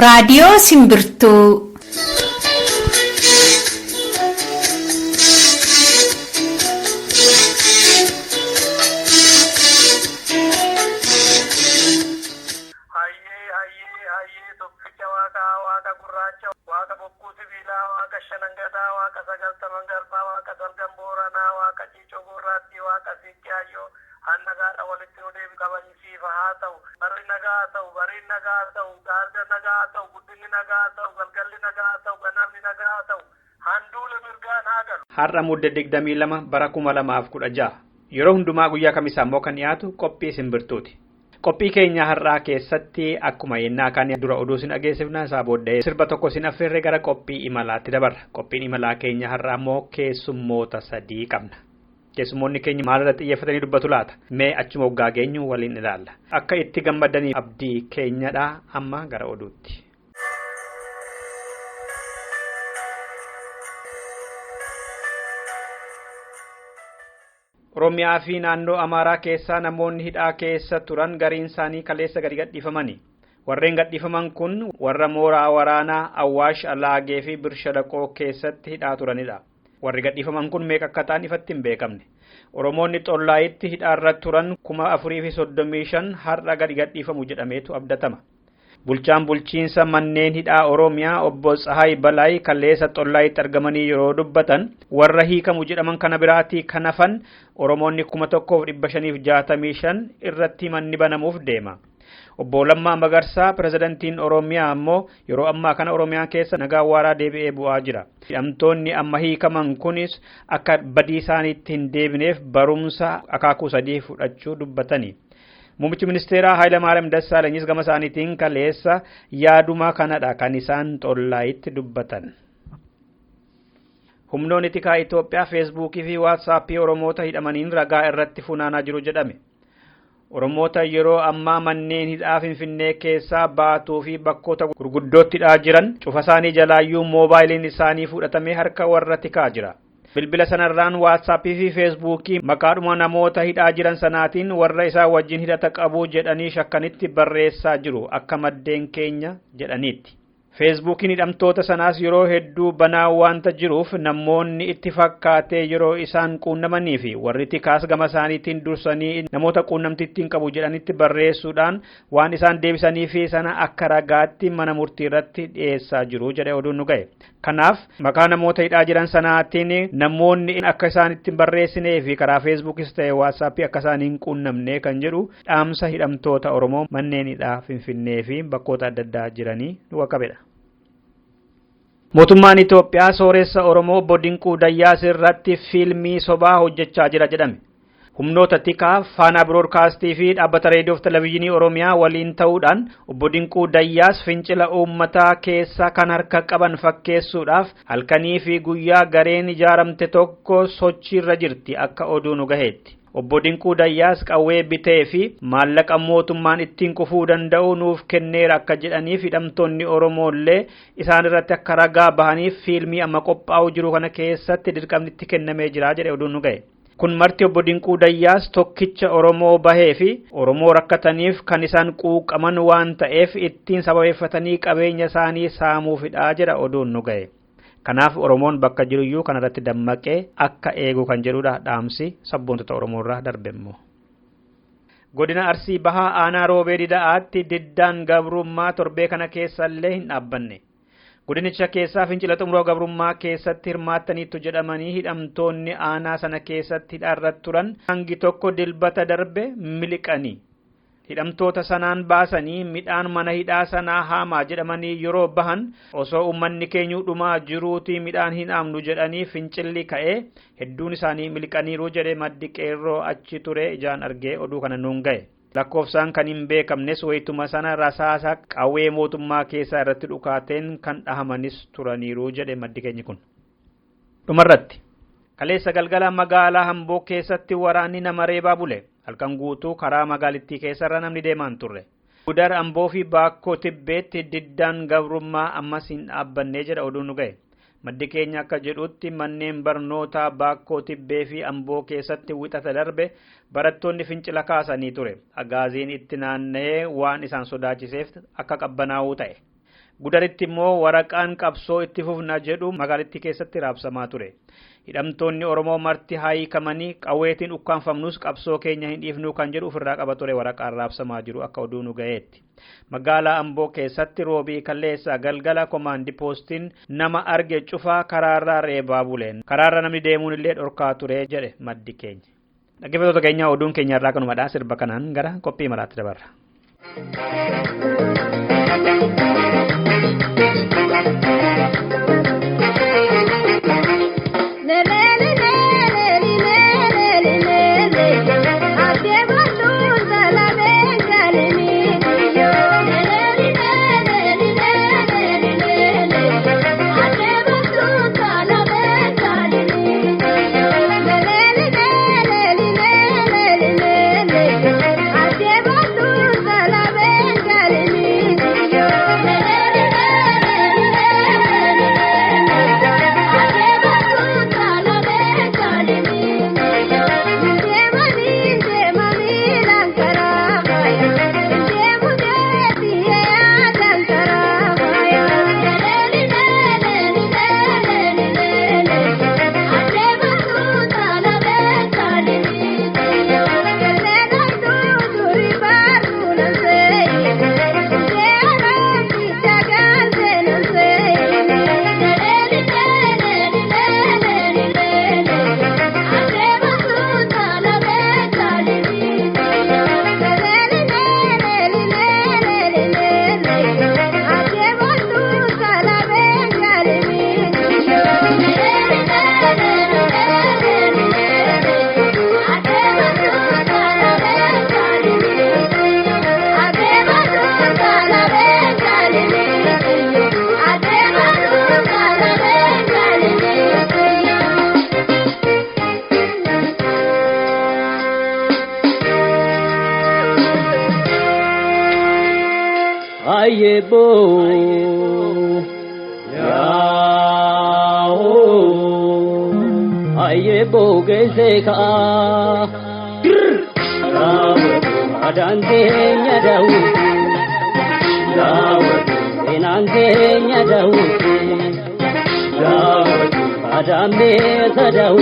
Raadiyoo Simbirtuu. Hayyee hayyee hayyee tokkicha waaqaa waaqa gurraacha waaqa bokkuu sibiilaa waaqa shanangadaa waaqa sagaltaman garbaa waaqa salgan booranaa waaqa ciicoo gurraattii waaqa siiqqee hayyoo hannagaadha walitti nu deebi kabajisiifa haa ta'u barri nagaa haa ta'u bariin nagaa haa ta'u gaarga nagaa haa ta'u guddinni nagaa haa ta'u galgalli nagaa haa ta'u ganamni nagaa haa ta'u handuula mirgaan haa galu. Har'a mudda 22 bara 2016 yeroo hundumaa guyyaa kamisaa immoo kan dhiyaatu qophii simbirtuuti. Qophii keenya har'aa keessatti akkuma yennaa kan dura oduu sin dhageessifna isaa booddee sirba tokko sin affeerree gara qophii imalaatti dabarra. Qophiin imalaa keenya har'aa immoo keessummoota sadii qabna. Keessummoonni keenya maalirratti xiyyeeffatanii dubbatu laata? Mee achuma waggaa geenyu waliin ilaalla. Akka itti gammadanii abdii keenyadha amma gara oduutti. Oromiyaa fi naannoo Amaaraa keessaa namoonni hidhaa keessa turan gariin isaanii kaleessa gadi gadhiifamani. Warreen gadhiifaman kun warra mooraa waraanaa Awwaash Alaagee fi Birshalaqoo keessatti hidhaa turanidha. Warri gadhiifaman kun meeqa akka ta'an ifatti hin beekamne. Oromoonni Xollaayitti hidhaarra turan 4,035 har'a gadi gadhiifamu jedhameetu abdatama. Bulchaan bulchiinsa manneen hidhaa Oromiyaa obbo Tsahaay Balaay kaleessa Xollaayitti argamanii yeroo dubbatan warra hiikamu jedhaman kana biraatii kan hafan Oromoonni 1565 irratti manni banamuuf deema. Obbo Lammaa Magarsaa pirezidantiin Oromiyaa ammoo yeroo ammaa kana Oromiyaa keessa nagaa waaraa deebi'ee bu'aa jira. Hidhamtoonni amma hiikaman kunis akka badii isaaniitti hin deebineef barumsa akaakuu sadii fudhachuu dubbatani. Muummichi ministeeraa Hayilamaariyaam Dassaalanyis gama isaaniitiin kaleessa yaaduma kanadha kan isaan Xollaayitti dubbatan. Humnoonni tikaa Itoophiyaa Feesbuukii fi Waatsaappii Oromoota hidhamaniin ragaa irratti funaanaa jiru jedhame. Oromoota yeroo ammaa manneen hidhaa Finfinnee keessaa baatuu fi bakkoota gurguddootti hidhaa jiran cufa isaanii jalaayyuu moobaayiliin isaanii fudhatamee harka warra tikaa jira. Bilbila sanarraan Waatsaappii fi Feesbuukii maqaadhuma namoota hidhaa jiran sanaatiin warra isaa wajjin hidhata qabu jedhanii shakkanitti barreessaa jiru akka maddeen keenya jedhaniitti. Feesbuukiin hidhamtoota sanaas yeroo hedduu banaa waanta jiruuf namoonni itti fakkaatee yeroo isaan quunnamanii fi warri tikaas gama isaaniitiin dursanii namoota quunnamtittiin qabu jedhanitti barreessuudhaan waan isaan deebisanii fi sana akka ragaatti mana murtii irratti dhiyeessaa jiru jedhee oduun nu ga'e. Kanaaf maqaa namoota hidhaa jiran sanaatiin namoonni akka isaan itti barreessinee fi karaa Feesbuukis ta'e Waatsaappii akka isaan hin quunnamne kan jedhu dhaamsa hidhamtoota Oromoo manneen hidhaa Finfinnee fi bakkoota adda addaa jiranii nu qaqqabedha. Mootummaan Itoophiyaa sooressa Oromoo obbo Dinquu Dayyaas irratti fiilmii sobaa hojjechaa jira jedhame. Humnoota tikaa Faanaa Biroodkaastii fi dhaabbata reediyoo fi televezyiinii Oromiyaa waliin ta'uudhaan obbo Dinquu Dayyaas fincila uummataa keessa kan harka qaban fakkeessuudhaaf halkanii fi guyyaa gareen ijaaramte tokko sochiirra jirti akka oduu nu gaheetti. Obbo Dinquu Dayyaas qawwee bitee fi maallaqa mootummaan ittiin kufuu danda'u nuuf kenneera akka jedhaniif hidhamtoonni Oromoo illee isaan irratti akka ragaa bahaniif fiilmii amma qophaa'u jiru kana keessatti dirqamni itti kennamee jira jedhe oduun nu ga'e. Kun marti obbo Dinquu Dayyaas tokkicha Oromoo bahee fi Oromoo rakkataniif kan isaan quuqaman waan ta'eef ittiin sababeeffatanii qabeenya isaanii saamuufidha jedha oduun nu ga'e. Kanaaf Oromoon bakka jiruyyuu kanarratti dammaqee akka eegu kan jedhudha dhaamsi sabboontota Oromoo irraa darbe immoo. Godina Arsii Bahaa Aanaa Roobee Dida'aatti diddaan gabrummaa torbee kana keessa illee hin dhaabbanne. Godinicha keessaa fincila xumura gabrummaa keessatti hirmaattaniittu jedhamanii hidhamtoonni aanaa sana keessatti hidhaarra turan hangi tokko dilbata darbe miliqanii. Hidhamtoota sanaan baasanii midhaan mana hidhaa sanaa haamaa jedhamanii yeroo bahan osoo uummanni keenyu dhumaa jiruutii midhaan hin haamnu jedhanii fincilli ka'ee hedduun isaanii miliqaniiru jedhe maddi qeerroo achi ture ijaan argee oduu kana nuun ga'e. Lakkoofsaan kan hin beekamnes wayituma sana rasaasa qawwee mootummaa keessaa irratti dhukaateen kan dhahamanis turaniiru jedhe maddi keenyi kun. Dhumarratti kaleessa galgala magaalaa Amboo keessatti waraanni nama reebaa bule. Halkan guutuu karaa magaalittii keessarra namni deemaa hin turre. Gudar Amboo fi Baakkoo Tibbeetti diddaan gabrummaa ammas hin dhaabbannee jedha oduun nu ga'e. Maddi keenya akka jedhutti manneen barnootaa Baakkoo Tibbee fi Amboo keessatti wixata darbe barattoonni fincila kaasanii ture. Agaaziin itti naanna'ee waan isaan sodaachiseef akka qabbanaa'uu ta'e. Gudaritti immoo waraqaan qabsoo itti fufna jedhu magaalittii keessatti raabsamaa ture. Hidhamtoonni Oromoo marti hiikamanii qawweetiin ukkaanfamnus qabsoo keenya hin dhiifnu kan jedhu ofirraa qaba ture waraqaan raabsamaa jiru akka oduu nu ga'eetti. Magaalaa Amboo keessatti roobii kaleessa galgala komaandi poostiin nama arge cufaa karaarraa reebaa buleen. Karaarra namni deemuun illee dhorkaa ture jedhe maddi keenya. Dhaggeeffattoota keenya oduun keenya irraa kanumadha. Sirba kanaan gara qophii maraatti dabarra. Ayebo yao ayebo gese ka adante nyadau enante nyadau adambe sadau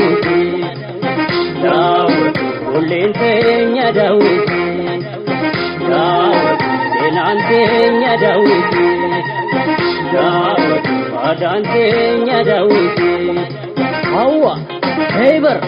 ulente nyadau Enante nyadauti, adante nyadauti, hawa, heiber.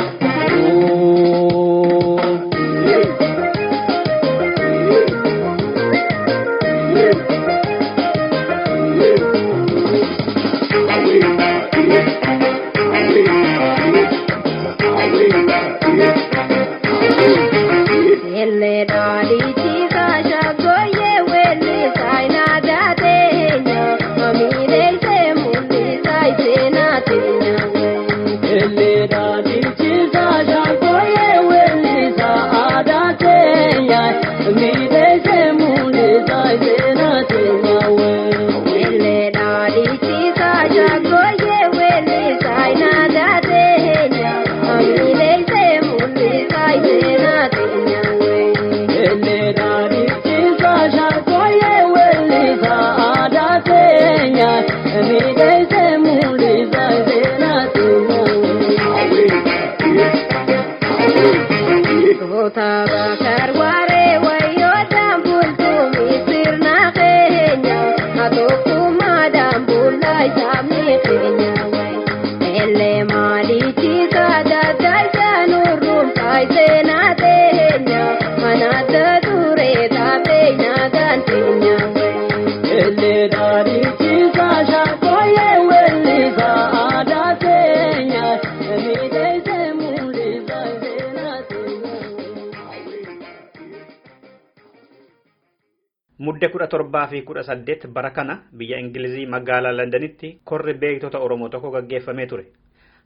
Mudde 17 fi 18 bara kana biyya Ingilizii magaalaa Londonitti korri beektota Oromoo tokko gaggeeffamee ture.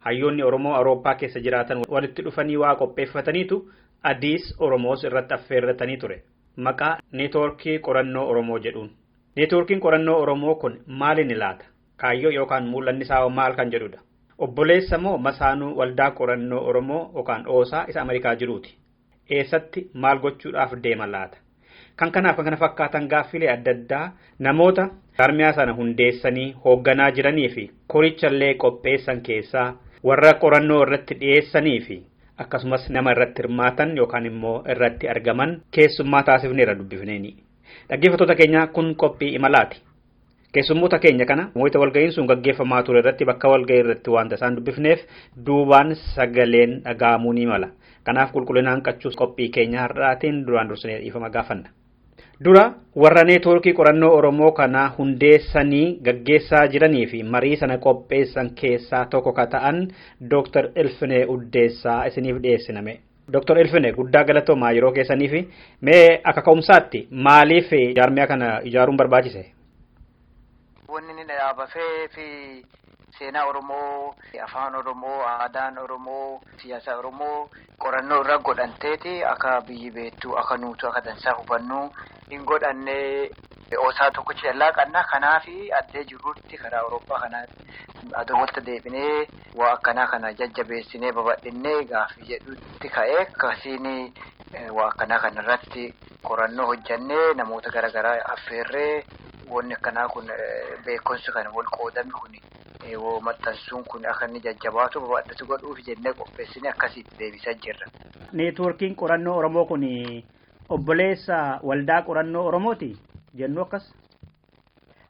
Hayyoonni Oromoo Awurooppaa keessa jiraatan walitti dhufanii waa qopheeffataniitu Adiis Oromoos irratti affeerratanii ture. Maqaa neetwoorkii qorannoo Oromoo jedhuun. Neetwoorkiin qorannoo Oromoo kun maaliin ilaata? Kaayyoo yookaan mul'anni isaa maal kan jedhudha. Obboleessa moo masaanuu waldaa qorannoo Oromoo yookaan OOSA isa Ameerikaa jiruuti. Eessatti maal gochuudhaaf deema laata? Kan kanaaf kan kana fakkaatan gaaffilee adda addaa namoota jaarmiyaa sana hundeessanii hoogganaa jiranii fi korichallee qopheessan keessaa warra qorannoo irratti dhiyeessanii fi akkasumas nama irratti hirmaatan yookaan immoo irratti argaman keessummaa taasifneera dubbifneeni. Dhaggeeffattoota keenya, kun qophii imalaati. Keessummoota keenya kana wayita walga'iin sun gaggeeffamaa ture irratti bakka walga'ii irratti waanta isaan dubbifneef duubaan sagaleen dhaga'amuu ni mala. Kanaaf qulqullina hanqachuu qophii keenya har'aatiin duraan dursinee dhiifama gaafanna. Dura warra neetwoorkii qorannoo Oromoo kana hundeessanii gaggeessaa jiranii fi marii sana qopheessan keessaa tokko ka ta'an Dr. Ilfinee Uddeessaa isiniif dhiyeessiname. Dr. Ilfinee, guddaa galatoomaa yeroo keessanii fi mee akka ka'umsaatti maaliif jaarmiyaa kana ijaaruun barbaachise? Wanni inni dhaabafee fi seenaa Oromoo, afaan Oromoo, aadaan Oromoo, siyaasa Oromoo qorannoo irra godhanteeti akka biyyi beektu, akka nuutu akka dansaa hubannu hin godhanne, oosaa tokko callaa qabna. Kanaaf addee jirrutti karaa Awurooppaa kana adoo walta deebinee waa akkanaa kana jajjabeessinee babal'innee gaaffii jedhutti ka'ee, akkasiin waa akkanaa kana irratti qorannoo hojjannee, namoota garaagaraa affeerree, wanni akkanaa kun, beekumsi kana wal qoodame kun, maxxansuun kun akka inni jajjabaatu, babal'atu godhuuf jennee qopheessinee akkasitti deebisaa jirra. Neetwoorkiin qorannoo Oromoo kun obboleessa waldaa qorannoo Oromooti jennu akkas?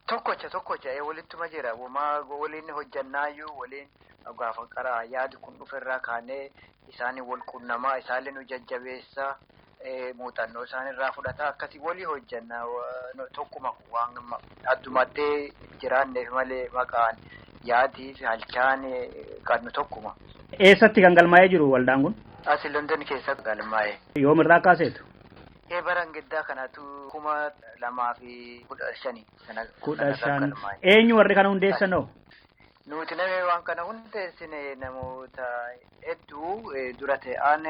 Tokkocha walittuma jira. Womaa waliin hojjannaayyuu, waliin gaafa qaraa yaadi kun dhuferraa kaanee isaanii wal qunnamaa, isaallee nu jajjabeessaa, muuxannoo isaanirraa fudhataa, akkasii walii hojjanna. Tokkuma waan addumattee jiraanneef malee maqaan yaadii fi halchaan qabnu tokkuma. Eessatti kan galmaa'ee jiru waldaan kun? Asi London keessa galmaa'e. Yoomirraa kaaseetu? Baran giddaa kanatu 2015. 15. Eenyu warri kana hundeessanoo? Nuti namni waan kana hundeessine namoota hedduu. Dura ta'an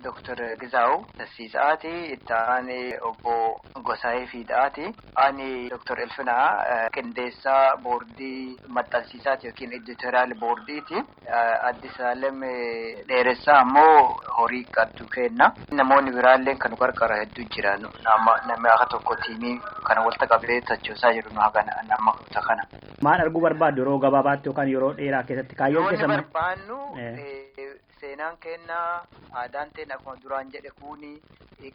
Dr. Gizaawu Tassiisaati, itti aanee obbo Gosaayee Fiidhaati. Ani Dr. Elfinaa qindeessaa boordii maxxansiisaati yookiin editorial boordiiti. Addis Alem Dheeressaa ammoo horii qabdu kenna. Namoonni biraallee kan qarqara hedduu jira. Namni akka tokko tiimii kana walitti qabee sochoosaa jiru namoota kana. Maal arguu barbaaddu yeroo gabaabaatti yookaan yeroo dheeraa keessatti kaayyoon keessan? Yoonni barbaannu, seenaan kennaa, aadaan teenya akkuma duraan jedhe kuni,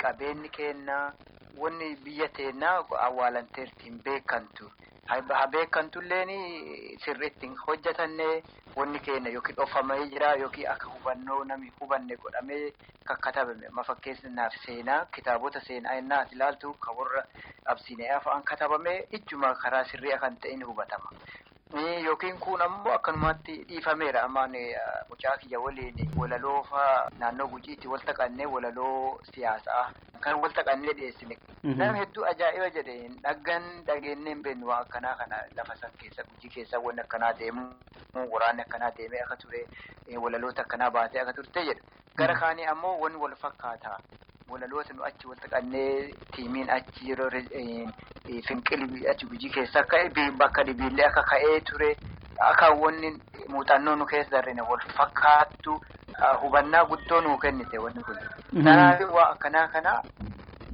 qabeenyi kennaa, wanni biyya teennaa awwaalanteerti, hin beekamtu. Haa beekamtulleen sirriitti hin hojjetanne. Wanni keenya yookiin dhofamee jira yookiin akka hubannoo namni hubanne godhamee kakkatabame. Amma fakkeenyaaf seenaa, kitaabota seenaa innaa ati ilaaltu, kan warra Absiiniyaa fa'aan katabame ijjuma karaa sirrii kan ta'in hubatama. Yookiin kun ammoo akkanumatti dhiifameera. Ammaan mucaa kiyya waliin walaloo fa'aa naannoo Gujiitti wal taqannee, walaloo siyaasaa kan wal taqannee dhiyeessine. Nama hedduu ajaa'iba jedhe, dhaggan dhageennee hin beeknu waan akkanaa kana, lafa san keessa, Gujii keessa wanni akkanaa deemu, waraanni akkanaa deemee akka ture, walaloota akkanaa baatee akka turte jedha. Gara kaanii ammoo wanni wal fakkaata. Walaloota nu achi wal taqannee, tiimiin achi yeroo finqilii achi Gujii keessa ka'e, bakka dhibiillee akka ka'ee ture, akka wanni muuxannoo nu keessa darrine wal fakkaattu, hubannaa guddoo nuu kennite wanni kun. Kanaaf waa akkanaa kana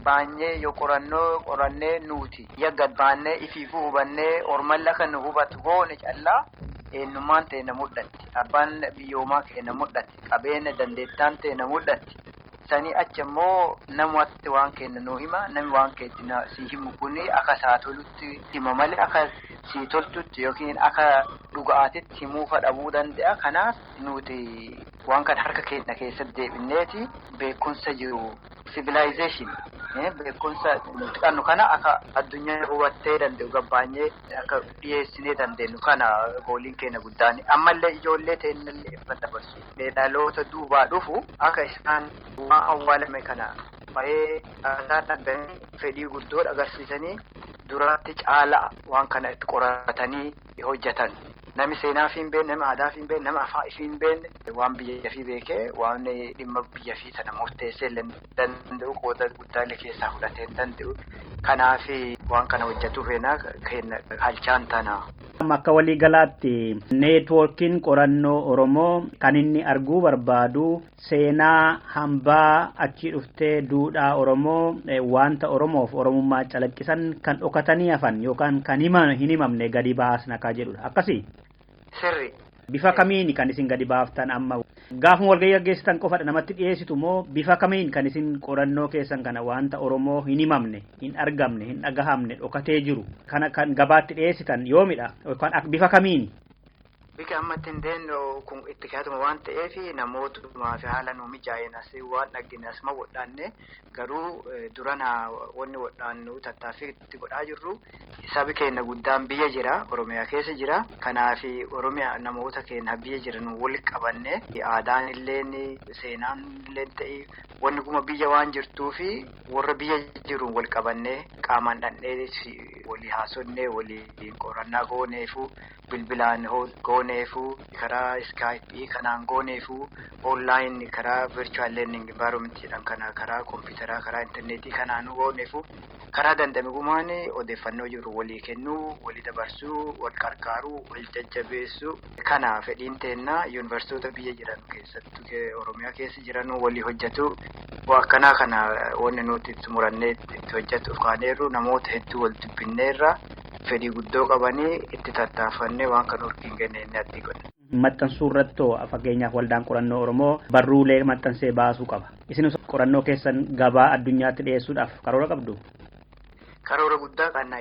baanyee yoo qorannoo qorannee, nuti yagga baannee ifiifuu hubannee ormallee akka nu hubatu goone callaa, eenyummaan ta'e na mul'atti. Abbaan biyyoomaa keenya mul'atti. Qabeenya dandeettaan ta'e na mul'atti. Sanii achi immoo namatti waan kenna nuu hima. Namni waan keetti si himu kun akka isaa tolutti hima malee akka si toltutti yookiin akka dhugaatitti himuufa dhabuu danda'a. Kanaaf nuti waan kana harka keenya keessatti deebinneeti beekumsa jiru, civilization, beekumsa nuti qabnu kana akka addunyaa hubattee danda'u gabbaanyee akka dhiyeessinee dandeenyu kana gooliin keenya guddaan. Ammallee ijoollee teennallee irra dabarsu, dhaloota duubaa dhufu akka isaan waan awwaalame kana bahee isaan dhaganii fedhii guddoo agarsiisanii duraatti caalaa waan kana itti qoratanii hojjetan. Namni seenaa fi hin beekne, nama aadaa fi hin beekne, nama afaan fi hin beekne, waan biyya fi beekee waan dhimma biyya fi sana murteessee illee danda'u, qooda guddaa illee keessaa fudhatee hin danda'u. Kanaaf waan kana hojjetuu feenaa, keenya halchaan tana. Akka waliigalaatti neetwoorkiin qorannoo Oromoo kan inni arguu barbaadu seenaa hambaa achii dhuftee duudhaa Oromoo wanta Oromoof Oromummaa calaqqisan kan dhokatanii hafan yookaan kan hin himamne gadi baasna ka jedhudha. Akkasii? Sirri. Bifa kamiin kan isin gadi baaftan amma? Gaafuma walgahii gaggeessitan qofadha namatti dhiyeessitu moo bifa kamiin kan isin qorannoo keessan kana wanta Oromoo hin himamne, hin argamne, hin dhagahamne dhokatee jiru kana kan gabaatti dhiyeessitan yoomidha yookaan bifa kamiini? Bika amma ittiin deemnu kun itti kaatuma waan ta'eef namootumaa fi haala nu mijaa'een as waan dhaggine asuma wodhaanne garuu durana wanni wodhaannu tattaaffii itti godhaa jirru sabi keenya guddaan biyya jira, Oromiyaa keessa jira. Kanaaf Oromiyaa namoota keenya biyya jiran wal qabanne aadaan illeen seenaan illeen ta'e wanni kuma biyya waan jirtuu fi warra biyya jiruun wal qabanne qaamaan dhandhee walii haasofne walii qorannaa gooneefu bilbilaan gooneefu karaa iskaayipii kanaan gooneefu onlaayin karaa virtual learning environment jedhan kana karaa kompiitaraa karaa intarneetii kanaan gooneefu karaa danda'ame gumaan odeeffannoo jiru walii kennuu, walii dabarsuu, wal qarqaaruu, wal jajjabeessuu kana fedhiin teennaa yuunivarsiitota biyya jiran keessattuu Oromiyaa keessa jiran walii hojjetu. Akkanaa kana wanni nuti itti murannee itti hojjetuuf kaaneerru namoota hedduu wal dubbinneerra fedhii guddoo qabanii itti tattaaffannee waan kan horkiin kennee adii godha. Maxxansuu irratti fakkeenyaaf waldaan qorannoo Oromoo barruulee maxxansee baasuu qaba. Isin qorannoo keessan gabaa addunyaatti dhiyeessuudhaaf karoora qabdu? Karoora guddaa qabna.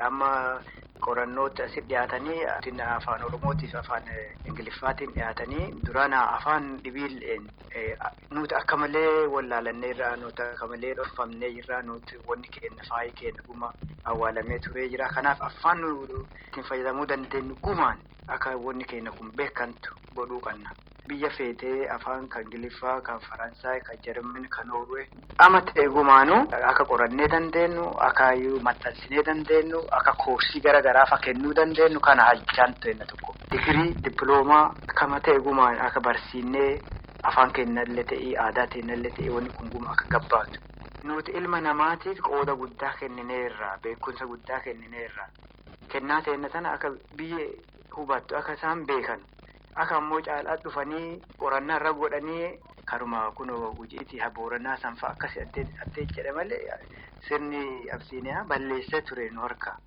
Amma qorannootti asi dhiyaatanii afaan Oromootiif afaan Ingiliffaatiin dhiyaatanii durana afaan dhibiilleen nuti akka malee wallaalannee irraa nuti akka malee dhorfamnee jirra nuti wanni keenya faayi keenya guma awwaalamee turee jira. Kanaaf afaan nu ittiin fayyadamuu dandeenyu gumaan akka wanni keenya kun beekantu godhuu qabna. Biyya feetee afaan kan Ingiliffaa, kan Faransaay, kan Jarman, kan Noorwee amma ta'e gumaanuu akka qorannee dandeenyu, akka maxxansinee dandeenyu, akka koorsii gara garaa fa kennuu dandeenyu kana hajjaan ta'e tokko. Digirii, dippiloomaa akkama ta'e gumaan akka barsiinnee afaan keenyallee ta'ee aadaa keenyallee ta'ee wanni kun guma akka gabbaatu. Nuti ilma namaatiif qooda guddaa kennineerra, beekumsa guddaa kennineerra. Kennaa ta'e tana akka biyya hubattu akka isaan beekan. Akka ammoo caalaa dhufanii qorannaa irra godhanii karuma kunoo gujiitii habooranaa sanfaa akkasii addee jedhe malee sirni Absiiniyaa balleessee ture nu harka.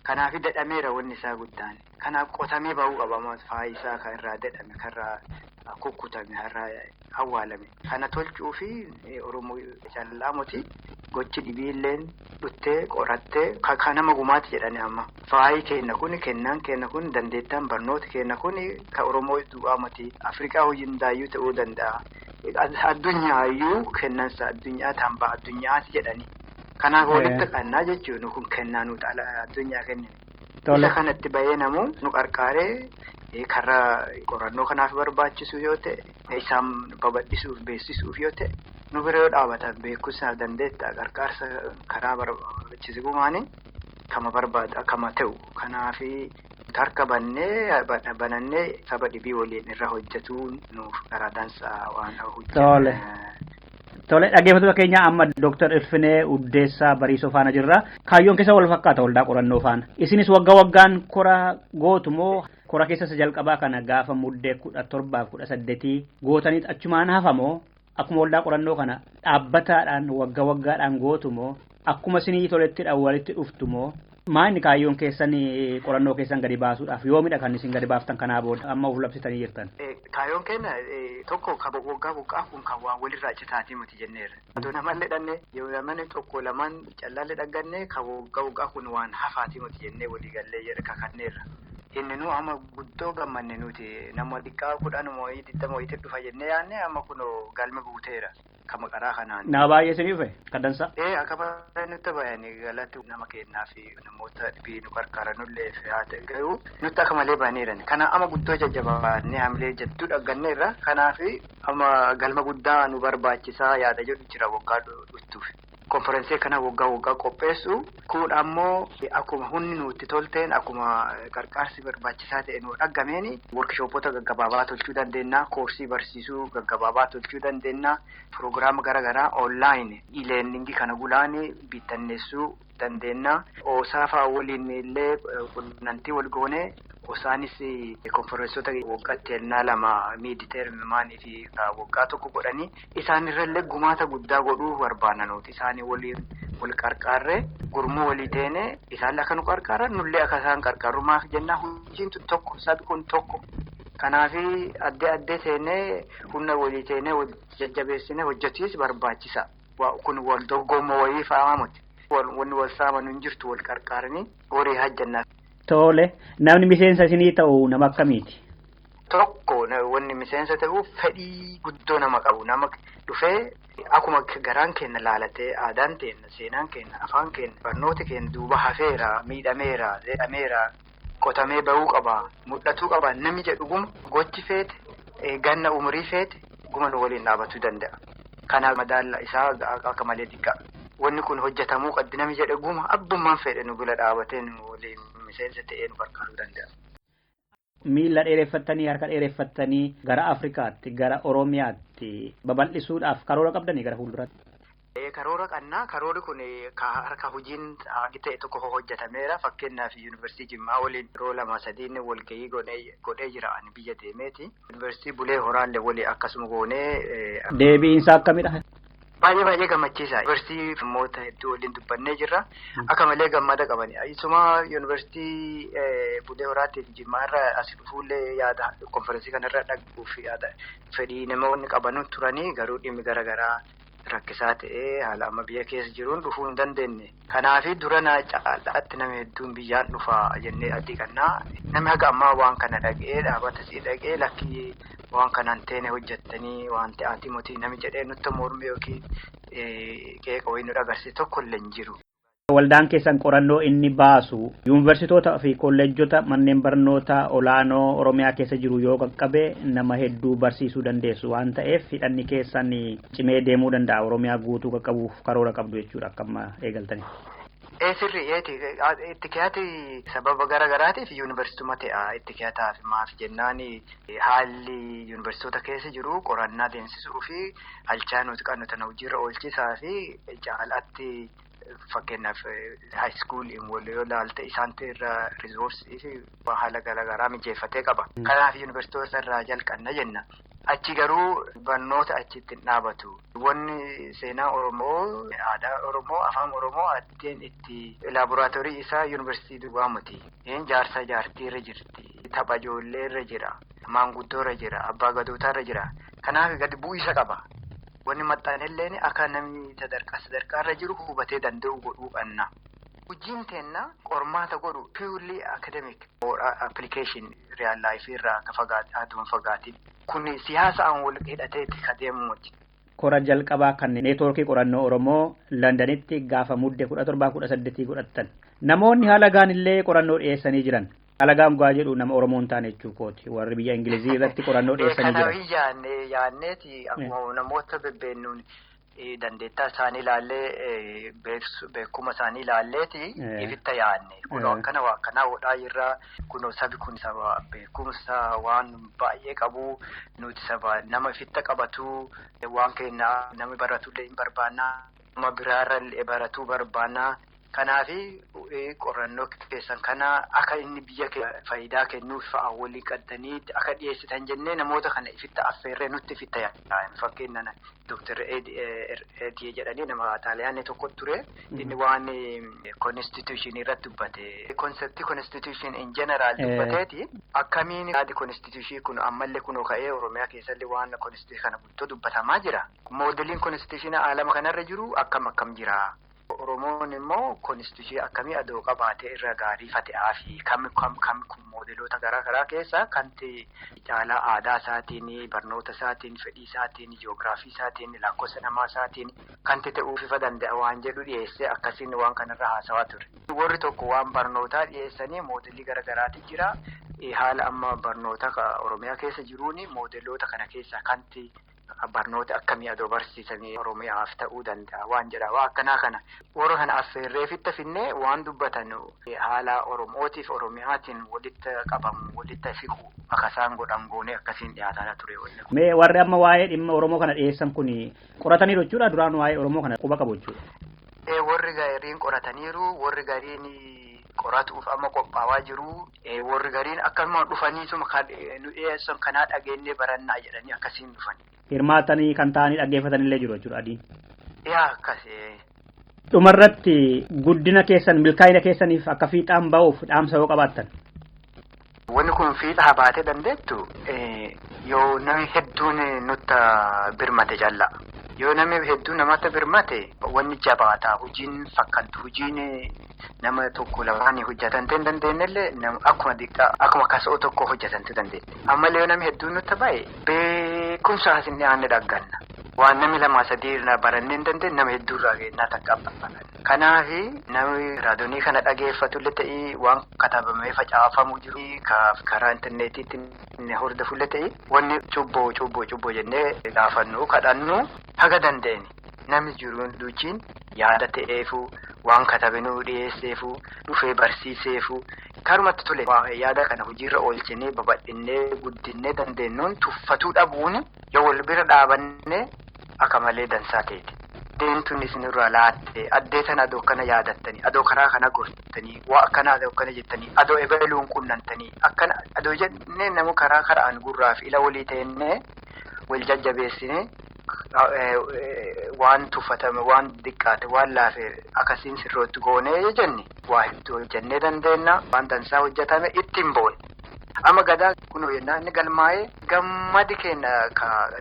Kanaaf dadhameera wanni isaa guddaan. Kanaaf qotamee bahuu qaba faayi isaa kan irraa dadhame, kan irraa kukkutame, kan irraa awwaalame. Kana tolchuu fi Oromoo caalaa miti gochi dhibiilleen dhuttee qorattee kan nama gumaati jedhani amma. Faayi keenya kun kennaan keenya kun dandeettaan barnoota keenya kun kan Oromoo du'aa miti. Afrikaa hundaayyuu ta'uu danda'a. Addunyaayyuu kennansa addunyaa tambaa addunyaati jedhani. Kanaaf walitti qabnaa jechuun kun kennaa nuti addunyaa kennine. Isa kanatti bahee namuu nu qarqaaree karaa qorannoo kanaaf barbaachisu yoo ta'e isaan babal'isuuf beeksisuuf yoo ta'e nu bira yoo dhaabatan beekumsaaf dandeettaa qarqaarsa karaa barbaachisu gumaani kama barbaadu kama ta'u kanaaf harka bannee banannee saba dhibii waliin irra hojjetu nuuf karaa dansaa waan hojjetu. Tole dhaggeeffattoota keenya amma Dooktar Ilfinee Uddeessaa Bariisoo faana jirra. Kaayyoon keessa wal fakkaata waldaa qorannoo faana. Isinis waggaa waggaan kora gootu moo kora keessa isa jalqabaa kana gaafa muddee 17 fi 18 gootaniit achumaan hafa moo akkuma waldaa qorannoo kana dhaabbataadhaan waggaa waggaadhaan gootu moo akkuma isinii tolettidhaan walitti dhuftu moo maanni kaayyoon keessan qorannoo keessan gadi baasuudhaaf yoomidha kan isin gadi baaftan kanaa booda amma of labsitanii jirtan? Kaayyoon keenya tokko kan waggaa waggaa kun kan waan walirraa citaatii miti jenneerra. Otoo namallee dhanne yoo namni tokko lamaan callaallee dhagganne kan waggaa waggaa kun waan hafaatii miti jennee waliigallee jedha kakanneerra. Inni nu amma guddoo gammanne nuti nama xiqqaa 10 moo'ii 20 moo'iitti dhufa jennee yaadne amma kunoo galma guuteera. Kama karaa kanaan. Nama baay'ee isinii dhufe kaddansa. Akka baay'ee nutti bayanii galatti nama kennaa fi namoota dhibii nu qarqaaranullee haa ta'e garuu nutti akka malee baneeran. Kana amma guddoo jajjabaannee hamilee jadduu dhagganneerra. Kanaaf amma galma guddaa nu barbaachisaa yaada jedhu jira waggaa dhuftuuf. Konferensii kana waggaa waggaa qopheessu kun ammoo akkuma humni nutti tolteen akkuma qarqaarsi barbaachisaa ta'e nu dhaggameen workshoppoota gaggabaabaa tolchuu dandeenya, koorsii barsiisuu gaggabaabaa tolchuu dandeenya, piroogiraama garaagaraa onlaayin e-learningii kana gulaan bittinneessuu dandeenya. Oosaa fa'aa waliin illee qunnamtii wal goone Isaanis konferensoota waggaatti ennaa 2 miiditeermimaanii fi waggaa 1 godhanii isaan irrallee gumaata guddaa godhuu barbaanna nuti. Isaanii waliin wal qarqaarree gurmuu walii teene isaan akka nu qarqaaran nullee akka isaan qarqaarru maaf jennaa hojiin tokko sabi kun tokko. Kanaaf addee addee teenee humna walii teenee wal jajjabeessine hojjechiis barbaachisa. Kun wal dorgommoo wayii fa'aa miti. Wanni wal saaman hin jirtu wal qarqaaranii horii hojjannaa. Tole namni miseensa isinii ta'u nama akkamiiti? Tokko wanni miseensa ta'u fedhii guddoo nama qabu nama dhufee akkuma garaan keenya laalatee aadaan keenya seenaan keenya afaan keenya barnooti keenya duuba hafeera miidhameera jedhameera qotamee bahuu qaba mul'atuu qaba namni jedhu guma gochi feete ganna umurii feete guma nu waliin dhaabatuu danda'a. Kanaaf madaala isaa akka malee xiqqaa. Wanni kun hojjetamuu qabdi namni jedhe guma abbummaan fedhe nu bira dhaabatee nu waliin miseensa ta'ee nu gargaaruu danda'a. Miila dheereffattanii harka dheereffattanii gara Afrikaatti gara Oromiyaatti babal'isuudhaaf karoora qabdanii gara fuulduraatti. Karoora qabnaa karoorri kun harka hojiin ta'e tokko hojjetameera fakkeenyaaf yuunivarsiitii Jimmaa waliin yeroo 2-3 walgahii godhee jira ani biyya deemeeti. Yuunivarsiitii Bulee Horaallee walii akkasuma goonee. Deebiinsa akkamidha? Baay'ee baay'ee gammachiisa. Yuunivarsiitii dhimmoota hedduu waliin dubbannee jirra. Akka malee gammada qabani. Isuma yuunivarsiitii Bulee Horaatiif Jimmaa irra as dhufuullee yaada konferensii kanarra dhaguuf yaada fedhii namoonni qaban turanii garuu dhimmi garaagaraa rakkisaa ta'ee haala amma biyya keessa jiruun dhufuu hin dandeenye. Kanaaf dura na caalaatti nama hedduun biyyaan dhufa jennee adii qabnaa. Namni haga ammaa waan kana dhaga'ee dhaabata sii dhaga'ee lakkii waan kanaan teene hojjettanii waan ta'aati mootii nami jedhee nutti morme yookiin qeeqa wayii nu agarsiise tokko illee hin jiru. Waldaan keessan qorannoo inni baasu yuunivarsiitoota fi kolleejjota manneen barnoota olaanoo Oromiyaa keessa jiru yoo qaqqabe nama hedduu barsiisuu dandeessu waan ta'eef hidhanni keessan cimee deemuu danda'a Oromiyaa guutuu qaqqabuuf karoora qabdu jechuudha akka amma eegaltanii. Sirri itti keeyyaati sababa gara garaatiif yuunivarsiituma ta'a itti keeyyataaf maaf jennaan haalli yuunivarsiitota keessa jiru qorannaa deemsisuu fi halchaa nuti qabnu tana hojiirra oolchisaa fi caalaatti fakkeenyaaf haayiskuuliin wal yoo ilaalte isaantu irra riizoorsii fi haala garaagaraa mijeeffatee qaba. Kanaaf yuunivarsiitota irraa jalqabna jenna. Achi garuu barnoota achitti hin dhaabatu. Wanni seenaa Oromoo, aadaa Oromoo, afaan Oromoo addeen itti laaboraatoorii isaa yuunivarsiitii duwwaa miti. Jaarsa jaartii irra jirti, tapha ijoollee irra jira, maanguddoo irra jira, abbaa gadootaa irra jira. Kanaaf gadi bu'isa qaba. Wanni maxxanelleen akka namni sadarkaa sadarkaa irra jiru hubatee danda'u godhuu qabna. Hojiin teenna qormaata godhu purely academic or application real life irraa akka fagaatu fagaatiin. Kun siyaasaan wal hidhateetti ka deemu. Kora jalqabaa kan neetwoorkii qorannoo Oromoo Londanitti gaafa mudde 17-18 godhattan. Namoonni halagaan illee qorannoo dhiyeessanii jiran. Halagaan gaa jedhu nama Oromoo hin taane jechuu kooti. Warri biyya Ingilizii irratti qorannoo dhiyeessanii jiran. Kanaaf yaanneeti akkuma namoota bebbeennuun dandeettaa isaanii ilaallee beekuma isaanii ilaalleeti ifitta yaanne. Kunoo akkana waa akkanaa godhaa jirra. Kunoo sabi kun saba beekumsa waan baay'ee qabu nuti saba nama ifitta qabatu waan keenya namni baratullee hin barbaannaa nama biraarra baratuu barbaannaa. Kanaaf qorannoo keessan kana akka inni biyya faayidaa kennuuf fa'aa walii qaddanii akka dhiyeessitan jennee namoota kana ifitta affeerree nutti ifitta yaa'an. Fakkeenyaan Dr. Eediyee jedhanii nama Xaaliyaanii tokko ture. Inni waan konstituushinii irratti dubbate. Konseptii konstituushinii in jeneraal dubbateeti. Akkamiin yaadi konstituushinii kun ammallee kunoo ka'ee Oromiyaa keessallee waan konstituushinii kana guutuu dubbatamaa jira. Moodeliin konstituushinii alama kanarra jiru akkam akkam jira. Oromoon immoo konstituushinii akkamii adoo qabaatee irra gaarii fate'aa fi kam kam kam kun moodeloota garaa garaa keessaa kan ta'e caalaa aadaa isaatiin, barnoota isaatiin, fedhii isaatiin, ji'oogiraafii isaatiin, lakkoofsa namaa isaatiin kan ta'uuf ifa danda'a waan jedhu dhiyeessee akkasiin waan kanarra haasawaa ture. Warri tokko waan barnootaa dhiyeessanii moodelii garaa garaatu jira. Haala amma barnoota Oromiyaa keessa jiruun moodeloota kana keessaa kan ta'e barnoota akkamii adoo barsiisanii Oromiyaaf ta'uu danda'a waan jedha waa akkanaa kana warra kana affeerree fitta finnee waan dubbatan haala Oromootiif Oromiyaatiin walitti qabamu walitti siqu akka isaan godhan goonee akkasiin dhiyaataa ture. Mee warri amma waa'ee dhimma Oromoo kana dhiyeessan kun qorataniiru jechuudha duraan waa'ee Oromoo kana quba qabu jechuudha. Warri gariin qorataniiru warri gariin Qoratuuf amma qophaawaa jiru. Warri gariin akkanuma dhufaniituma kan nu dhiyeessan kanaa dhageenyee barannaa jedhanii akkasiin dhufan. Hirmaatanii kan ta'anii dhaggeeffatanillee jiru jechuudha adiin. Yaa akkasii. Dhumarratti guddina keessan milkaa'ina keessaniif akka fiixaan ba'uuf dhaamsa yoo qabaattan. Wanni kun fiixa baatee dandeettu yoo namni hedduun nutti birmate calla. Yoo namni hedduun namatti birmate wanni jabaataa hojiin fakkaattu hojiin nama tokko lamaan hojjetan ta'e hin dandeenyellee akkuma xiqqaa akkuma kasoo tokko hojjetantu dandeette. Ammallee yoo namni hedduun nutti ba'e beekumsa asin dhiyaanne dhagganna. Waan namni lama sadii irraa barannee hin dandeenye nama hedduu irraa kennaa takka abbaatan. Kanaaf namni raadiyoonii kana dhageeffatullee ta'ii waan katabamee facaafamu jiru karaa intarneetiitti hordofullee ta'ii wanni cubboo cubboo cubboo jennee gaafannu kadhannu haga dandeenye namni jiruun duuchiin yaada ta'eefu waan katabinuu dhiyeesseefu dhufee barsiiseefu karumatti tole yaada kana hojiirra oolchinee babal'innee guddinnee dandeenyuun tuffatuu dhabuun yoo wal bira dhaabanne akka malee dansaa ta'eeti. Addeen isinirraa laatte addee sana adoo kana yaadattanii adoo karaa kana gortanii waa akkana adoo kana jettanii adoo ebaluun qunnantanii akkana adoo jennee namu karaa karaan gurraa fi ila walii ta'ennee wal jajjabeessinee waan tuffatame waan diqqaate waan laafe akkasiin sirrootti goonee jenne waa hedduu hojjennee dandeenya waan dansaa hojjetame ittiin boone. Amma gadaa kun yennaa inni galmaa'ee gammadi keenya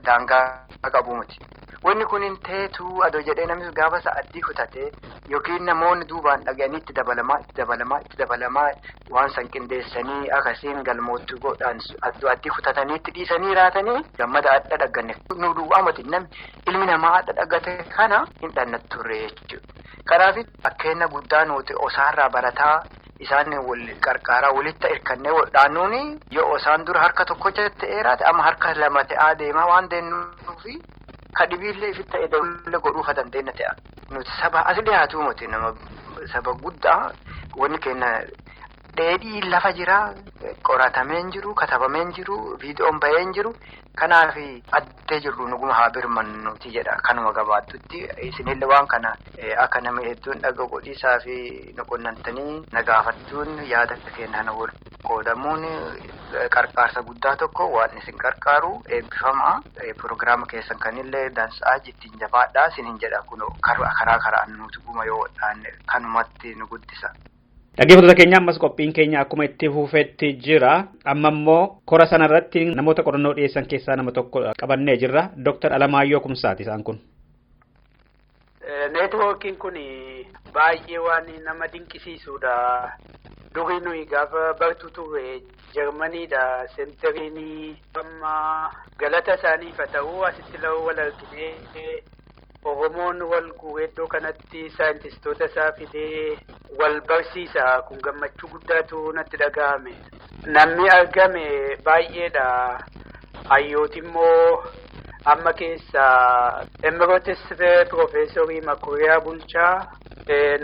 daangaa qabu miti. Wanni kun hin teetuu adoo jedhee namni gaafa sa'aatii kutatee yookiin namoonni duubaan dhaga'anii itti dabalamaa itti dabalamaa itti dabalamaa waan san qindeessanii akkasiin galmoottu godhaan adii kutatanii itti dhiisanii raatanii gammada adda dhagganne. Nu duwwaa miti namni ilmi namaa adda dhaggate kana hin dhannattu turre jechuudha. Kanaaf fakkeenya guddaa nuti osaarraa barataa isaan wal qarqaaraa walitti hirkannee dhaannuuni yoo osaan dura harka tokko ta'eeraate amma harka lama ta'aa deemaa waan deemnuufi. Ka dhibiillee ifi ta'e daballee godhuu ka dandeenya ta'a. Nuti saba as dhiyaatu miti nama saba guddaa wanni keenya dheedhii lafa jiraa qoratamee hin jiru katabamee hin jiru viidiyoon bahee hin jiru kanaaf addee jirru nuguma haa birmannuuti jedha kanuma gabaattutti isinillee waan kana akka namni hedduun dhaga godhiisaa fi nu qunnamtanii na gaafattuun yaada keenya wal qoodamuun qarqaarsa guddaa tokko waan isin qarqaaru eebbifamaa piroogiraama keessan kanillee dansaa ittiin jabaadhaa isinin jedha kun karaa karaan nuti guma yoo dhaanne kanumatti nu guddisa. Dhaggeeffattoota keenya ammas qophiin keenya akkuma itti fufetti jira. Amma immoo kora sanarratti namoota qorannoo dhiyeessan keessaa nama tokko qabannee jirra. Dooktar Alamaayyoo Kumsaati isaan kun. Neetwoorkiin kun baay'ee waan nama dinqisiisudha. Durii nuyi gaafa bartu turre Jarmaniidha. Seentariin amma galata isaaniif haa ta'u asitti wal arginee Oromoon wal guuree iddoo kanatti saayintistoota isaa fidee wal barsiisa. Kun gammachuu guddaatu natti dhaga'ame. Namni argame baay'eedha. Hayyooti immoo amma keessaa Emeritus Piroofeesarii Makuriyaa Bulchaa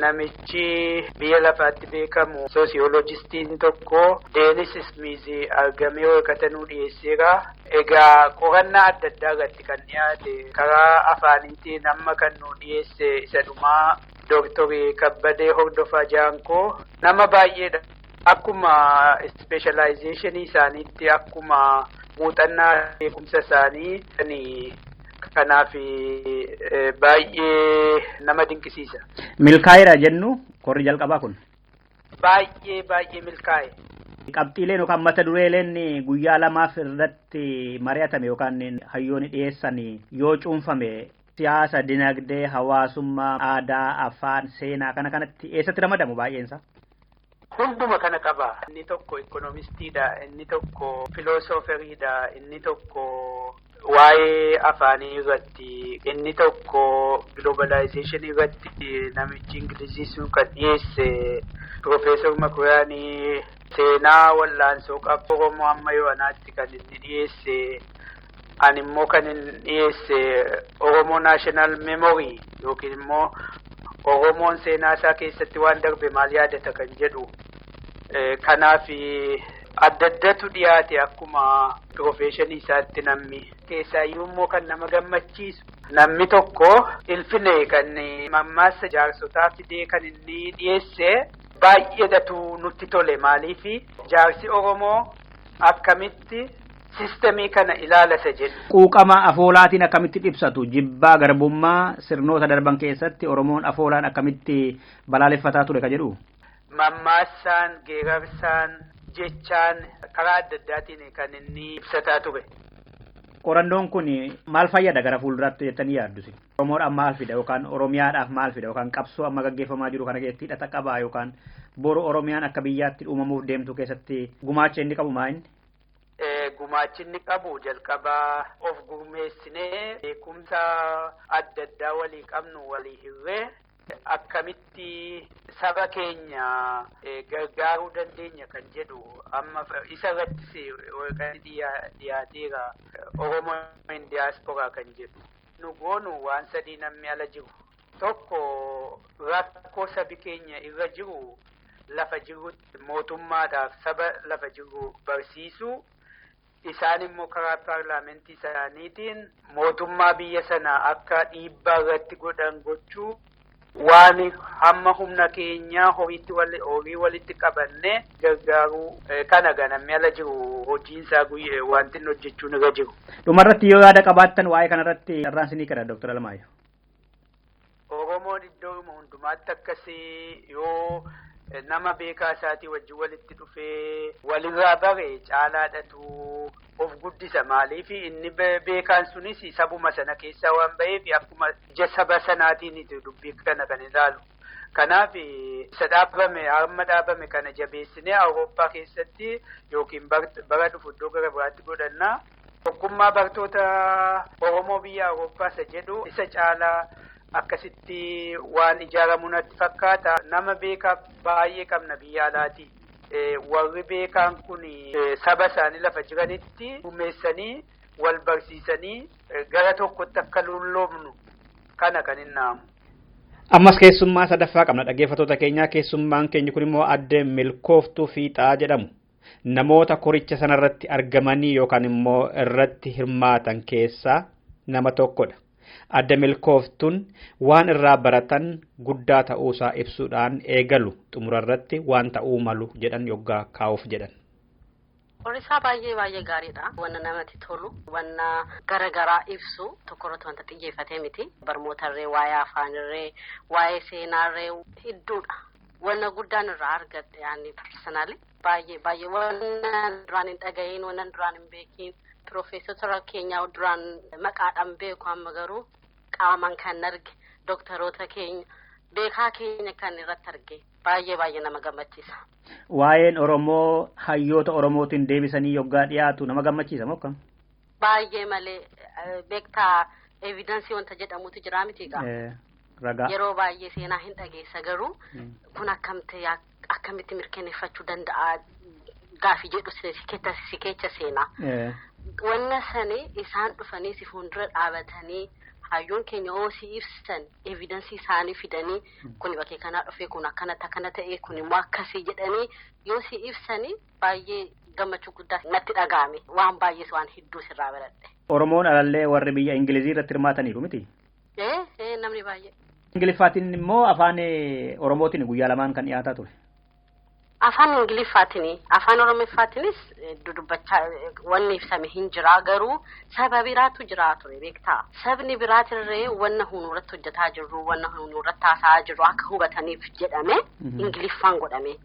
namichi biyya lafaatti beekamu soosiyoloojistiin tokko Deenis Ismiiz argamee waraqata nuu dhiyeesseera. Egaa qorannaa adda addaa irratti kan dhiyaate karaa afaaniitiin amma kan nuu dhiyeesse isa dhumaa Dooktor Kabbadee Hordofaa Jaankoo nama baay'eedha. Akkuma ispeeshaalaayizeeshinii isaaniitti akkuma muuxannaa beekumsa isaanii kanaaf baay'ee nama dinqisiisa. Milkaa'eera jennu korri jalqabaa kun. Baay'ee baay'ee milkaa'e. Qabxiileen yookaan mata dureeleen guyyaa lamaaf irratti mari'atame yookaan hayyoonni dhiyeessan yoo cuunfame siyaasa, dinagdee, hawaasummaa, aadaa, afaan, seenaa kana kanatti eessatti ramadamu baay'eensa? Hunduma kana qaba. Inni tokko ikoonomistiidha, inni tokko filoosoferiidha, inni tokko waa'ee afaanii irratti, inni tokko giloobaalaayizeeshinii irratti namichi Ingilizii sun kan dhiyeesse Piroofeesar Makuriyaanii seenaa wallaansoo qabu Oromoo amma yo'anaatti kan inni dhiyeesse. Ani immoo kan inni dhiyeesse Oromoo Naashinaal Memorii yookiin immoo Oromoon seenaa isaa keessatti waan darbe maal yaadata kan jedhu. Kanaaf adda addatu dhiyaate akkuma piroofeeshinii isaatti namni. Keessaayyuu immoo kan nama gammachiisu. Namni tokko ilfine kan mammaassa jaarsotaa fidee kan inni dhiyeesse Baay'eedhatu nutti tole maaliif jaarsi Oromoo akkamitti sistemii kana ilaalasa jedhu. Quuqama afoolaatiin akkamitti ibsatu jibbaa garbummaa sirnoota darban keessatti Oromoon afoolaan akkamitti balaaleffataa ture ka jedhu. Mammaassaan, geerarsaan, jechaan karaa adda addaatiin kan inni ibsataa ture. Qorannoon kun maal fayyada gara fuulduraatti jettanii yaaddu? Oromoodhaaf maal fida yookaan Oromiyaadhaaf maal fida yookaan qabsoo amma gaggeeffamaa jiru kana keessatti hidhata qabaa yookaan boru Oromiyaan akka biyyaatti uumamuuf deemtu keessatti gumaacha inni qabu maa inni? Gumaachi inni qabu jalqabaa of gurmeessinee beekumsa adda addaa walii qabnu walii hirree akkamitti saba keenya gargaaruu dandeenya kan jedhu amma isa irrattis waraqaan dhiyaateera Oromoo in diaspora kan jedhu. Nu goonu waan sadii namni ala jiru. Tokko rakkoo sabi keenya irra jiru lafa jirutti mootummaadhaaf saba lafa jiru barsiisuu. Isaan immoo karaa paarlaamentii isaaniitiin mootummaa biyya sana akka dhiibbaa irratti godhan gochuu waan hamma humna keenyaa horii walitti qabannee gargaaruu kana ganamni ala jiru hojiinsaa guyyee wanti inni hojjechuun irra jiru. Dhumarratti yoo yaada qabaattan waa'ee kanarratti carraan isinii kenna Dooktar Alamaayyoo. Oromoon iddoo hundumaatti akkasii yoo nama beekaa isaatii wajjin walitti dhufee walirraa bare caalaadhatu of guddisa maaliif inni beekaan sunis sabuma sana keessaa waan ba'eef akkuma ija saba sanaatiin dubbii kana kan ilaalu. Kanaaf isa dhaabame harma dhaabame kana jabeessinee Awurooppaa keessatti yookiin bara dhufu iddoo gara biraatti godhanna. Tokkummaa bartoota Oromoo biyya Awurooppaa isa jedhu isa caalaa akkasitti waan ijaaramu natti fakkaata. Nama beekaa baay'ee qabna biyya alaati. Warri beekaan kun saba isaanii lafa jiranitti gurmeessanii wal barsiisanii gara tokkotti akka lulloomnu kana kan hin naamu. Ammas keessummaa sadaffaa qabna dhaggeeffattoota keenyaa keessummaan keenya kun immoo Aadde Milkooftuu Fiixaa jedhamu. Namoota koricha sanarratti argamanii yookaan immoo irratti hirmaatan keessaa nama tokkodha. Aadde Milkooftuun waan irraa baratan guddaa ta'uusaa ibsuudhaan eegalu xumurarratti waan ta'uu malu jedhan yoggaa kaa'uuf jedhan. Qorisaa baay'ee baay'ee gaariidha. Wanna namatti tolu, wanna garagaraa ibsu tokkorratti wanta xiyyeeffatee miti. Barmootarree, waa'ee afaanirree, waa'ee seenaarree hedduudha. Wanna guddaan irraa argadhe ani personally baay'ee baay'ee wanna duraan hin dhaga'iin, wanna duraan hin beekiin. Piroofeesota keenya duraan maqaadhaan beeku amma garuu qaamaan kan arge dooktaroota keenya beekaa keenya kan irratti arge baay'ee baay'ee nama gammachiisa. Waa'een Oromoo hayyoota Oromootiin deebisanii yoggaa dhiyaatu nama gammachiisa moo akkam? Baay'ee malee beektaa evidensii wanta jedhamutu jira miti egaa. Ragaa. Yeroo baay'ee seenaa hin dhageessa garuu kun akkamitti mirkaneeffachuu danda'a gaafii jedhu si keessa seenaa. Wanna sani isaan dhufanii si fuuldura dhaabatanii hayyoon keenya oo si ibsan evidensii isaanii fidanii kun bakkee kanaa dhufee kun akkanatti akkana ta'e kun immoo akkasii jedhanii yoo si ibsanii baay'ee gammachuu guddaa natti dhaga'ame waan baay'ees waan hedduu sirraa baradhe. Oromoon alallee warri biyya Ingilizii irratti hirmaataniiru miti? Namni baay'ee. Ingiliffaatiin immoo afaan Oromootiin guyyaa lamaan kan dhiyaataa ture. Afaan Ingiliffaatiin afaan Oromoffaatiinis dudubbachaa wanni ibsame hin jira garuu saba biraatu jira ture beektaa. Sabni biraatirree wanna hunuurratti hojjetaa jirru wanna hunuurratti haasa'aa jirru akka hubataniif jedhame Ingiliffaan godhame.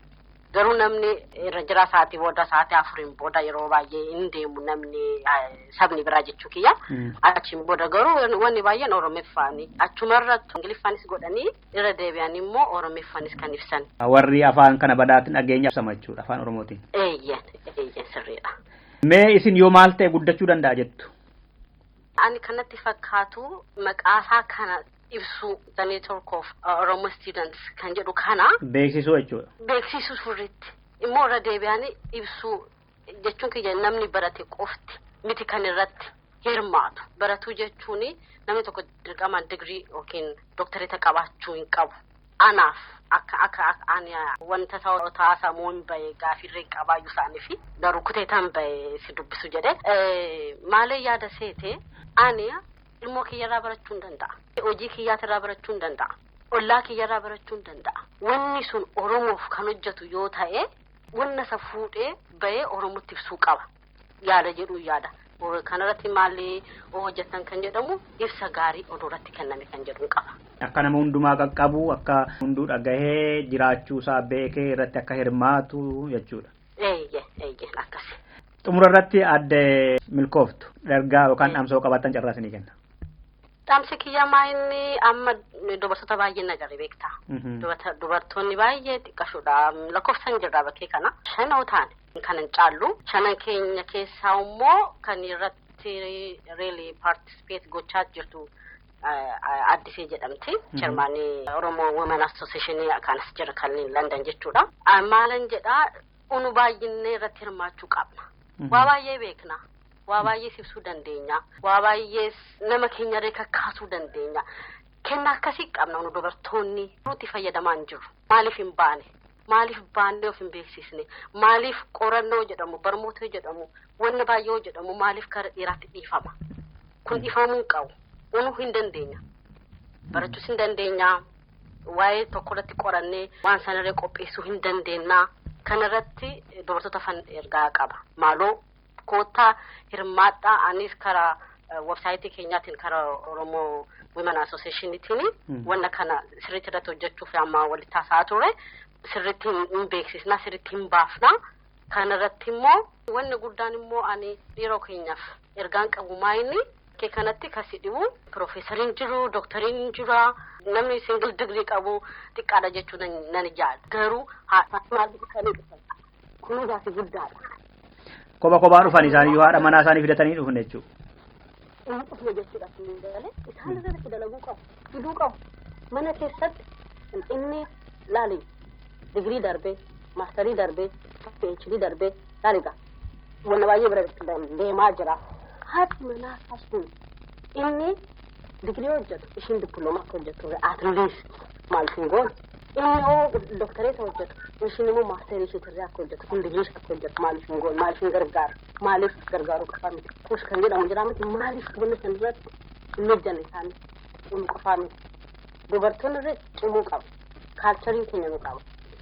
Garuu namni irra jira sa'aatii booda sa'aatii 4 booda yeroo baay'ee hin deemu namni sabni biraa jechuu kiyya. Achiin booda garuu wanni baay'een Oromoffaani. Achumarratti Ingiliffaanis godhanii irra deebi'an immoo Oromoffaanis kan ibsan. Warri afaan kana badaatiin dhageenya ibsama jechuudha afaan Oromootiin. Eeyyen sirriidha. Mee isin yoo maal ta'e guddachuu danda'a jettu? Ani kanatti fakkaatu maqaasaa kana ibsuu the network of Oromo students kan jedhu kana. Beeksisuu jechuudha. Beeksisuu sirriitti immoo irra deebi'anii ibsuu jechuun kiyya namni barate qofti miti kan irratti hirmaatu. Baratuu jechuun namni tokko dirqamaan digirii yookiin dooktareeta qabaachuu hin qabu. Anaaf akka ani wanta taasamuun bahe gaafirree qabaayyuu isaanii fi garuu kuteetaan bahe si dubbisu jedhe maalee yaada seete ani ilmoo kiyyarraa barachuu hin danda'a. Hojii kiyyaatirraa barachuu hin danda'a. Ollaa kiyyarraa barachuu hin danda'a. Wanni sun Oromoof kan hojjetu yoo ta'e wanna isa fuudhee bahee Oromootti ibsuu qaba. Yaada jedhu yaada. Kanarratti maalli hojjetan kan jedhamu ibsa gaarii oduu irratti kenname kan jedhu qaba. Akka nama hundumaa qaqqabu akka hunduu dhagahee jiraachuusaa beekee irratti akka hirmaatu jechuudha. Eeyyee eeyyee akkas. Xumura irratti adde milkooftu ergaa yookaan dhaamsa qabaattan carraa isinii kenna. Dhaamsi kiyya maa inni amma dubartoota baay'ee nagarre beektaa. Dubartoonni baay'ee xiqqashuudha lakkoofsan jirra bakkee kana. Shanoo taane kan hin caallu. Shanan keenya keessaa immoo kan irratti really participate gochaa jirtu Addisee jedhamti. Chairmaanii Oromoo Women Association kanas jira kan London jechuudha. Maalan jedhaa unu baay'inne irratti hirmaachuu qabna. Waa baay'ee beekna. Waa baay'ee ibsuu dandeenya. Waa baay'ee nama keenyarree kakkaasuu dandeenya. Kenna akkasii qabna nu dubartoonni nuti fayyadamaa hin jiru. Maaliif hin baane? Maaliif baannee of hin beeksisne? Maaliif qorannoo jedhamu, barnoota jedhamu, wanna baay'ee jedhamu maaliif kara dhiiraatti dhiifama? Kun dhiifamuu hin qabu. Unu hin dandeenya. Barachuus hin dandeenya. Waa'ee tokko irratti qorannee waan sanarree qopheessuu hin dandeenya. Kanarratti dubartoota fan ergaa qaba. Maaloo koottaa hirmaadhaa anis karaa websaayitii keenyaatiin karaa Oromoo Women Associationitiin wanna kana sirriitti irratti hojjechuuf amma walitti haasa'aa ture. Sirriitti hin beeksisna, sirriitti hin baafna. Kanarratti immoo wanni guddaan immoo ani dhiiroo keenyaaf ergaan qabu maayini kee kanatti kasi dhibu piroofeesariin jiru, doktariin jira, namni singil digrii qabu xiqqaadha jechuu nan jaala. Garuu haadha maal dhufanii dhufan kun gaafii guddaadha. Kopha kophaa dhufan isaanii haadha manaa isaanii fidatanii dhufan jechuudha. Inni dhufne jechuudha galee isaan irratti dalaguu qabu, fiduu qabu. Mana keessatti inni laali digirii darbee, maastarii darbee, PhD darbee laaligaa wanna baay'ee bira deemaa jira. Haati manaa sun inni digirii hojjetu ishiin dippiloomaa akka hojjettu at least maal hin goone. Inni hoo doktoreeta hojjetu ishiin immoo maasterii ishee tirree akka hojjetu kun digirii ishee akka hojjetu maaliif hin goone maaliif hin gargaaru maaliif gargaaruu qofaa miti kuus kan jedhamu jira miti maaliif wanna san irratti hin hojjanne isaanii kun qofaa miti. Dubartoonni irra cimuu qabu. Kaalchariin keenya nu qaba.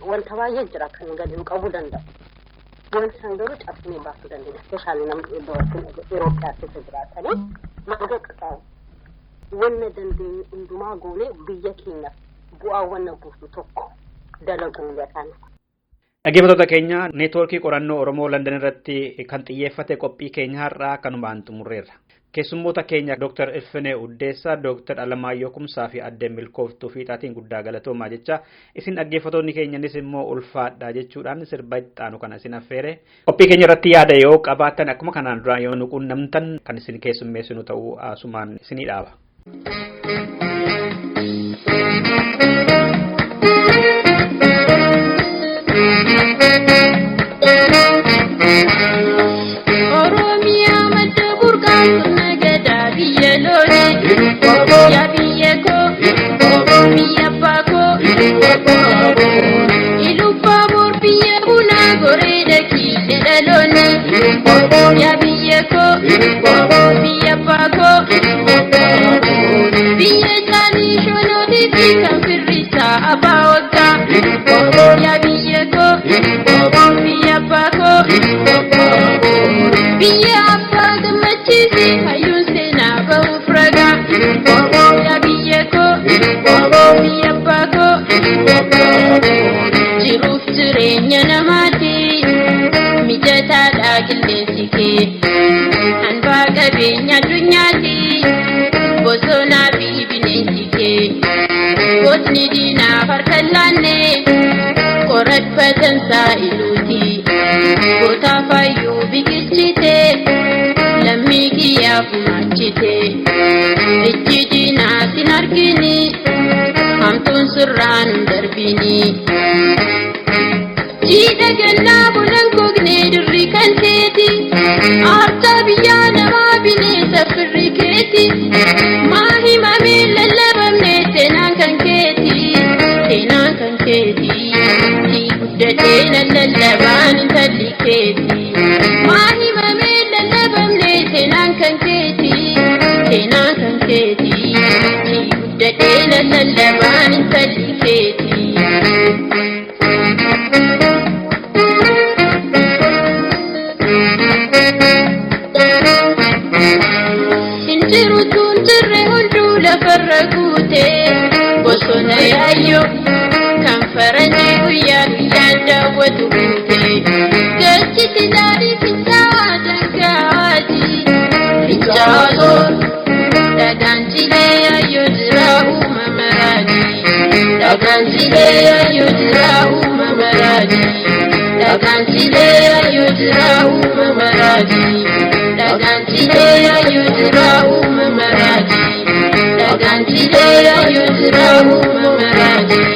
Wanta baay'ee jira kan gadi nu qabuu danda'u. Wanti san garuu cabsinee baasuu dandeenya. Ispeeshaalii namni dubartiin Itoophiyaa keessa jiraatanii maallaqa qabu. Wanna dandeenyu hundumaa goonee biyya keenyaaf bu'aa wanna buusu tokko dalaguu yookaan. Dhaggeeffattoota keenya neetwoorkii qorannoo Oromoo London irratti kan xiyyeeffate qophii keenya har'aa kanumaan xumurreerra. Keessummoota keenya Dr. Ilfinee Uddeessaa, Dr. Alamaayyoo Kumsaa fi Addee Milkooftuu Fiixaatiin guddaa galatoomaa jecha isin dhaggeeffattoonni keenyanis immoo ulfaadha jechuudhaan sirba itti kana isin affeere. Qophii keenya irratti yaada yoo qabaattan akkuma kanaan duraan yoo nu quunnamtan kan isin keessummeessinu ta'uu asumaan isinii dhaaba. Oromiyaa madda burqaan sirna gadaa biyya loonii. Yaa biyya koo, biyya abbaa koo. Ilubbaabor biyya bunaa goree dhaqii jedha loonii. Yaa biyya koo, biyya abbaa koo. Biyya caalii shonootii fi kan firrisaa abbaa waggaa. Yaa biyya koo, biyya abbaa koo. Biyya abbaa gammachiisi hayyuun seenaa bahuuf ragaa. Yaa biyya koo, biyya abbaa koo. Jiruuf jireenya namaati mijataadha qilleensi kee. Hanbaa qabeenya addunyaati bosonaa fi bineensi kee. Gootni diinaaf harka hin laanne qoratfatan saa'iluuti. Goota fayyuu biqilchite lammii kiyyaaf maachite. Ijji diinaa sin argini hamtuun sirraan hin darbini. Jiidha gannaa bulan gogne dirri kan keeti. Aartaa biyyaa namaa bineensa firri keeti. Maa himamee lallabamne seenaan kan keeti. Seenaan kan keeti. Si guddatee nan lallabaan intalli keeti. Maa himamee lallabamne seenaan kan keeti. Seenaan kan keeti. Si guddatee nan lallabaan intalli Hinjiru tun jirre hunduu lafarra guute bosona yaayyoo kan faranjii guyyaa guyyaan daawwatu guute gachiti daadhii fincaa'aa dangaawaati fincaa'aa soor dhagaan cilee yaayyoo jira uumama raajii dhagaan cilee yaayyoo jira uumama raajii dhagaan cilee yaayyoo jira uumama raajii dhagaan cilee yaayyoo jira uumama raajii dhagaan cilee yaayyoo jira uumama raajii.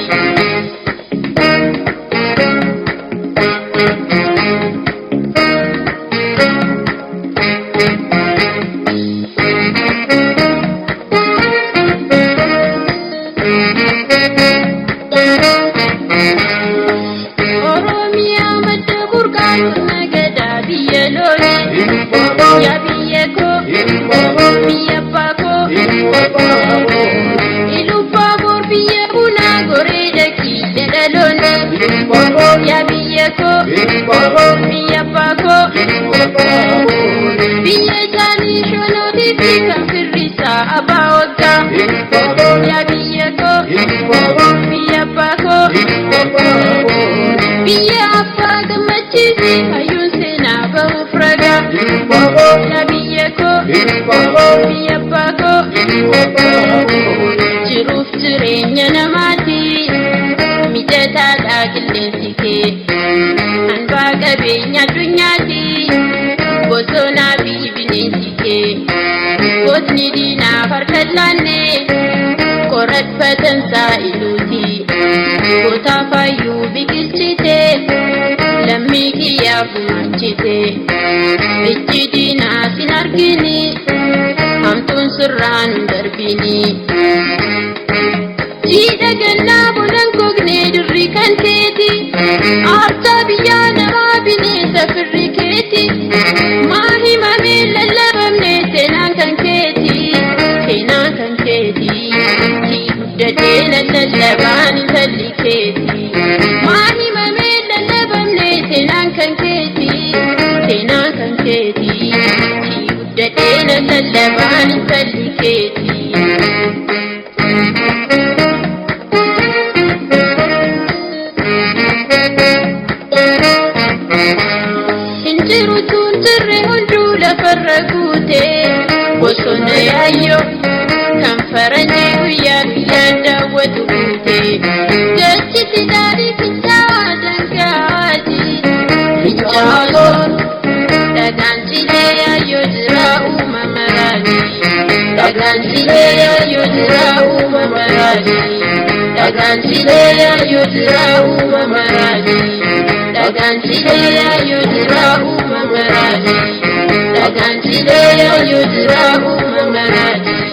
Oromiyaa madda burqaa sirna gadaa biyya loonii. Yaa biyya koo, biyya abbaa koo, Iluu Abbaaboor biyya bunaa goree dhaqii jedha loonii. Yaa biyya koo, biyya abbaa koo, biyya isaanii shonootii fi kan firrisaa abbaa waggaa. Yaa biyya koo, biyya abbaa koo, biyya abbaa gammachiisi hayyuun seenaa bahuuf ragaa. Yaa biyya koo, biyya abbaa koo, jiruuf jireenya namaati mijataadha qilleensi kee hanbaa qabeenya addunyaati bosonaa fi bineensi kee gootni diinaaf harka laanne qoratfatan saa'iluuti goota faayyuu biqilchite lammii kiyyaaf gumaachite ijji diinaa sin argini hamtuun sirraan hin darbini. Jiidha gannaa bonan gognee dirri kan keeti aartaa biyyaa namaa bineensa firri keeti maa himamee lallabamne seenaan kan keeti seenaan kan keeti si guddatee lallabaan intalli keeti maa himamee lallabamne seenaan kan keeti seenaan kan keeti si guddatee lallabaan intalli keeti. Hinjiru tun jirre hunduu lafarra guute bosona yaayyoo kan faranjii guyyaa guyyaan daawwatu guute gachiti daadhii fincaa'aa dangaawaati fincaa'aa soor dhagaan cilee yaayyoo jira uumama raajii dhagaan cilee yaayyoo jira uumama raajii dhagaan cilee yaayyoo jira uumama raajii dhagaan cilee yaayyoo jira uumama raajii dhagaan cilee yaayyoo jira uumama raajii.